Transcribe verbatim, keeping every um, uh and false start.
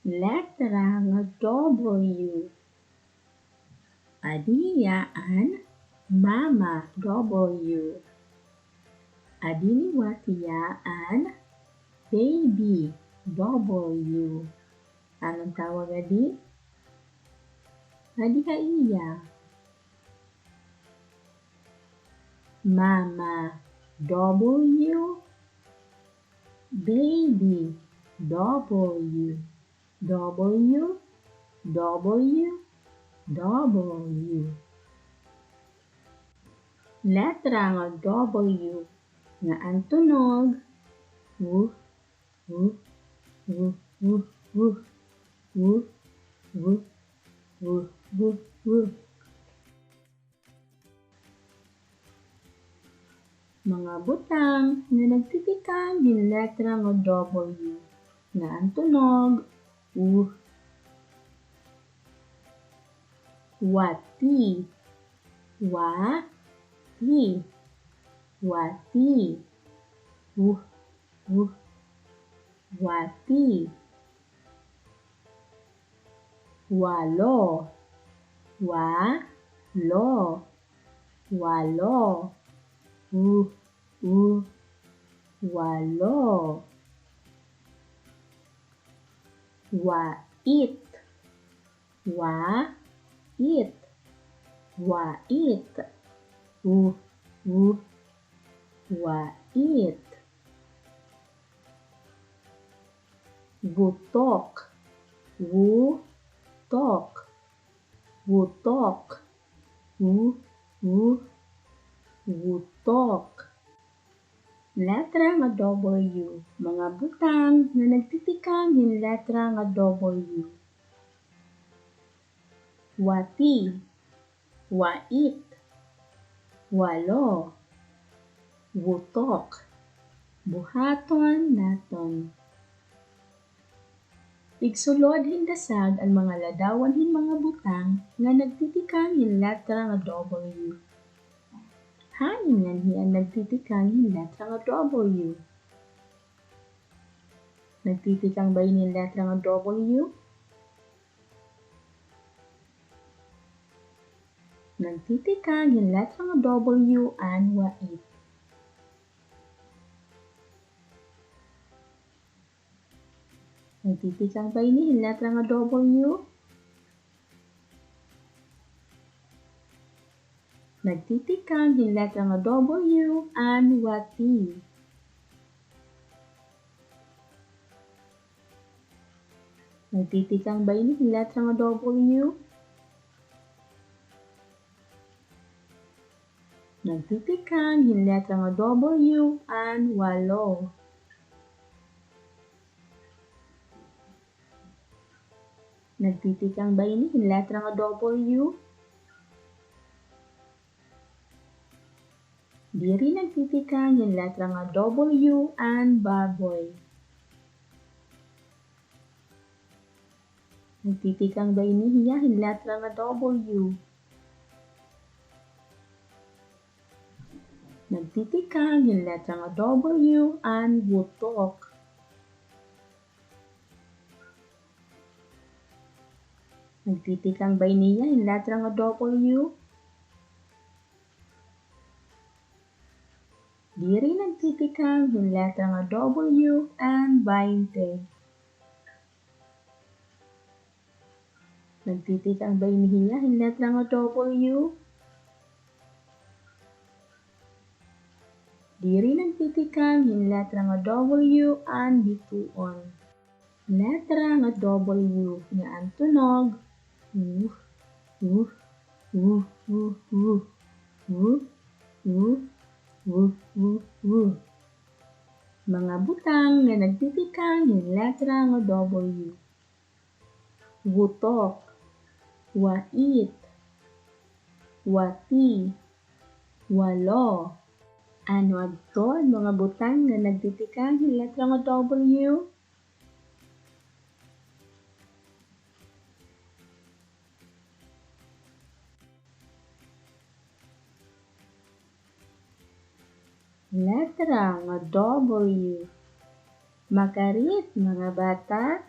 Letra nga W. Adi hiya an Mama W. Adi liwat hiya an Baby W. Ano an tawag adi? Adi ha iya. Mama W, Baby W, W, W, W. Letra nga W nga an tunog. W, w, w, w, w. Mga butang nga nagtitikang hin letra nga W nga an tunog, w. Wati. Wa, ti. Wati. W, w. Wati. Walo. Wa, lo. Walo. W, w. Walo. Wait. Wait. Wait. W, w. Wait. Wutok. Wutok. Wutok. W, w. Wutok. Letra nga W. Mga butang nga nagtitikang hin letra nga W. Wati. Wait. Walo. Wutok. Buhaton naton. Igsulod hin dasag an mga ladawan hin mga butang nga nagtitikang hin letra nga W. Hain nganhi an nagtitikang hin letra nga W? Nagtitikang ba ini hin letra nga W? Nagtitikang hin letra nga W an wait. Nagtitikang ba ini hin letra nga W? Nagtitikang hin letra nga W an wati. Nagtitikang ba ini hin letra nga W? Nagtitikang hin letra nga W an walo. Nagtitikang ba ini hin letra nga W? Diri nagtitikang hin letra nga W an baboy. Nagtitikang ba ini hiya hin letra nga W? Nagtitikang hin letra nga W an wutok. Nagtitikang ba ini hiya hin letra nga W? Diri nagtitikang hin letra nga W an baynte. Nagtitikang ba ini hiya hin letra nga W? Diri nagtitikang hin letra nga W an bituon. Letra nga W nga an tunog, w, w, w. Mga butang nga nagtitikang hin letra nga W. Wutok, wait, wati, walo. Ano adto an mga butang nga nagtitikang hin letra nga W? Letra nga W. Makarit, mga bata.